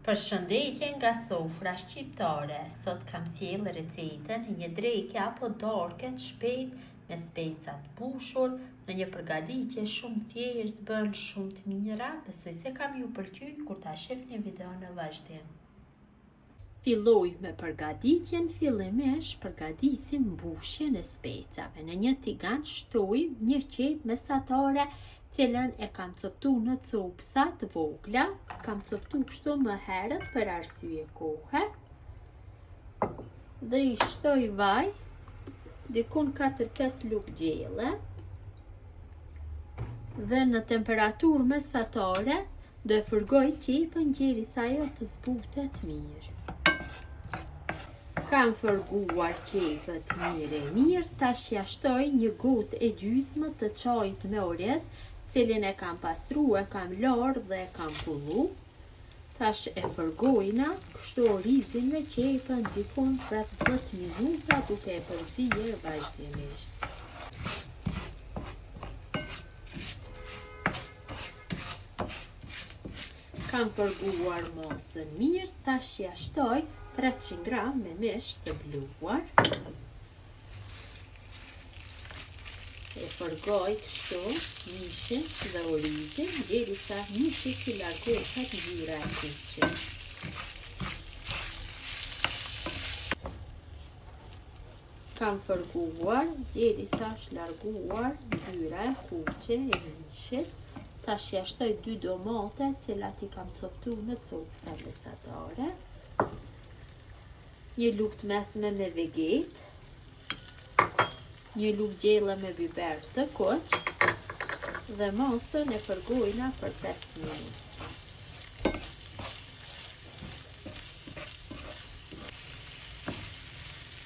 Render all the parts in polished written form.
Përshëndetje nga sofra shqiptare, sot kam sjellë recetën e një dreke apo darke të shpejtë me speca të mbushur, në një përgatitje shumë thjesht bën shumë të mira, besoj se ka me ju pëlqy kur ta shihni videon në vazhdim. Fillojmë me përgatitjen, fillimisht përgatisim mbushjen e specave. Në një tigan shtojmë një qepë mesatare, cilën e kam coptu në copsa të vogla, kam coptu kështu më herët për arsye kohe. Dhe i shtoj vaj, dikun 4-5 lugë gjelle, dhe në temperaturë mesatare Do e fërgoj qepën gjerisa ajo të zbutet mirë. Kam fërguar qepët mirë e mirë, tash ja shtoj një gotë e gjysmë të çajit me oriz, cilin e kam pastru, e kam larë dhe e kam kullu. Tash e fërgojna kështu orizin me qepën dikun rreth 10 minuta duke e përzier vazhdimisht. Kam fërguar masën mirë, tash ja shtoj 300 gram me mish të bluar. E fërgoj kështu mishin dhe orizin, derisa mishit t'i largohet ngjyra e kuqe. Kam fërguar derisa është larguar ngjyra e kuqe e mishit. Tash ja shtoj dy domate, cilat i kam coptu në copsa mesatare. Një lugë të mesme me vegetë. Një lugë gjelle me biber të kuq. Dhe masën e fërgojna për 5 minuta.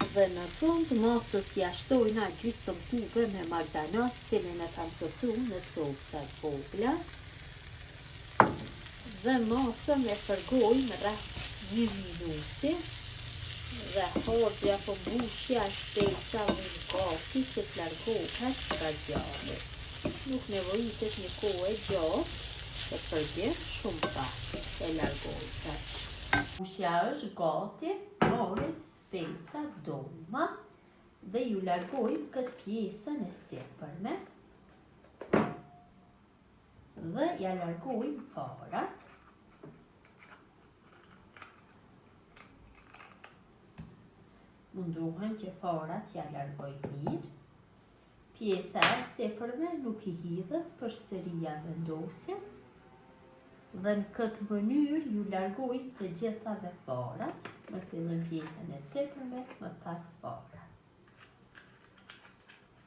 Dhe në fund masës ja shtojna gjysëm tube me majdanoz cilin e kam coptu në copsa të vogla dhe masën e fërgojmë rreth një minuti dhe harxhi apo mbushja e specave është gati që të largohet nga zjarri. Nuk nevojitet një kohë e gjatë se fërgim shumë pak e largojmë tash. Mbushja është gati, marrim specat dollma dhe ju largojmë këtë pjesën e sipërme dhe ja largojmë farat. Mundohem që farat ja largoj mirë. Pjesa e sipërme nuk i hidhet, përsëri ja vendosim dhe në këtë mënyrë ju largojmë të gjithave farat, në fillim pjesën e sipërme, më pas farat.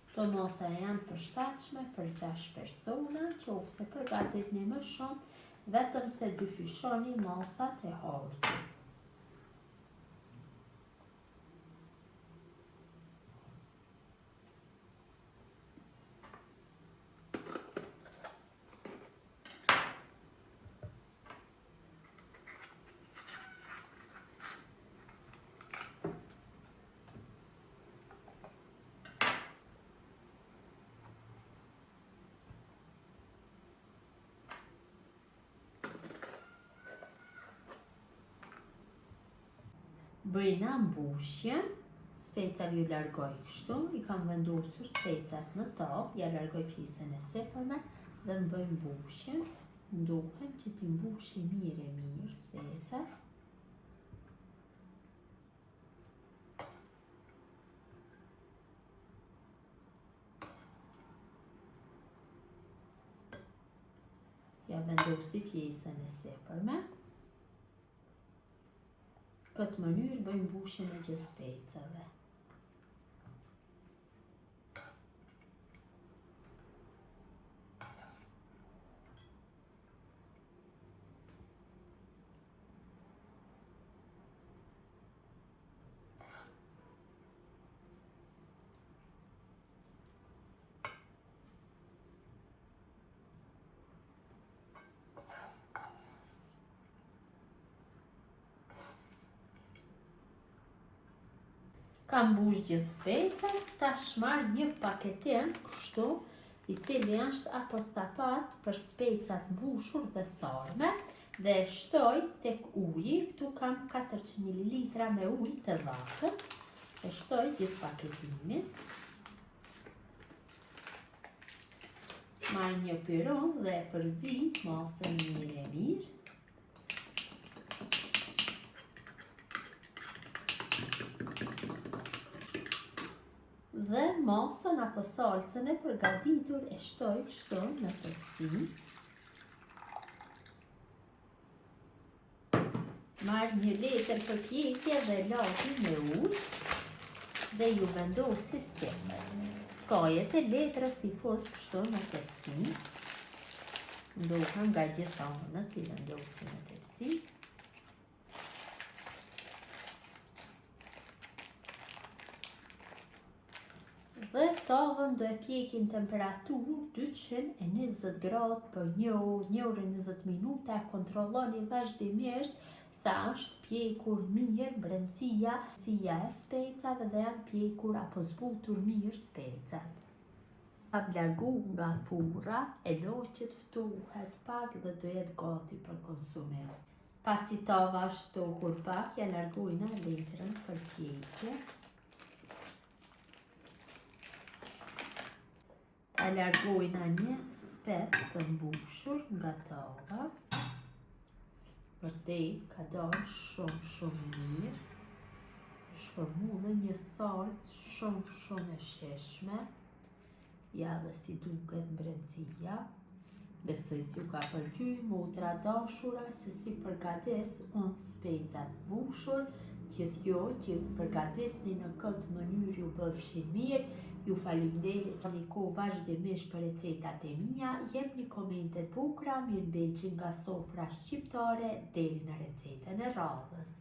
Këto masa janë përshtatshme për 6 persona, qoftë se përgatitni më shumë, vetëm se dyfishoni masat e harxhit. Bëjna mbushjen, specave ju largoj kështu, i kam vendosur specat në tavë, ja largoj pjesën e sipërme dhe më bëj mbushjen, mundohem që t'i mbushi mirë e mirë specat. Ja vendosi pjesën e sipërme. Këtë mënyrë bëjmë mbushjen e gjithë specave. Kam mbush gjithë specat, tash marr një paketim kështu, i cili është apostapat për specat mbushur dhe sarme. Dhe shtoj tek uji, këtu kam 400 ml me ujë të vakët. E shtoj gjithë paketimin. Marr një pirun dhe e përzij masën mirë e mirë. Dhe masën apo salcën e përgatitur e shtoj kështu në tepsi. Marr një letër për pjekje dhe lati me ujë dhe ju vendosi sipër. Skajet e letrës i fus kështu në tepsi. Ndoha nga gjitha anët i vendosi në tepsi. Dhe tavën do e pjekim temperaturë 220 gradë për një orë, një orë e 20 minuta, kontrolloni vazhdimisht sa është pjekur mirë brendësia e specave dhe janë pjekur apo zbutur mirë specat. Kam largu nga furra, e lo që të ftohet pak dhe do jetë gati për konsumim. Pasi tava është ftohur pak, ja largojna letrën për pjekje. Ta largojna një spec të mbushur nga tava. Vërtet, ka dalë shumë, shumë mirë. Është formu dhe një salcë shumë, shumë e shijshme. Ja dhe si duket brendësia. Besoj se ju ka pëlqy, motra dashura, se si përgatis unë specat mbushur, gjithë ju që përgatisni në këtë mënyrë ju bëfshin mirë, ju falimderit që një kohë vazhdimisht për recetat e mia, jepni komente të bukura, mirë mbetshi nga sofra shqiptare deri në recetën e radhës.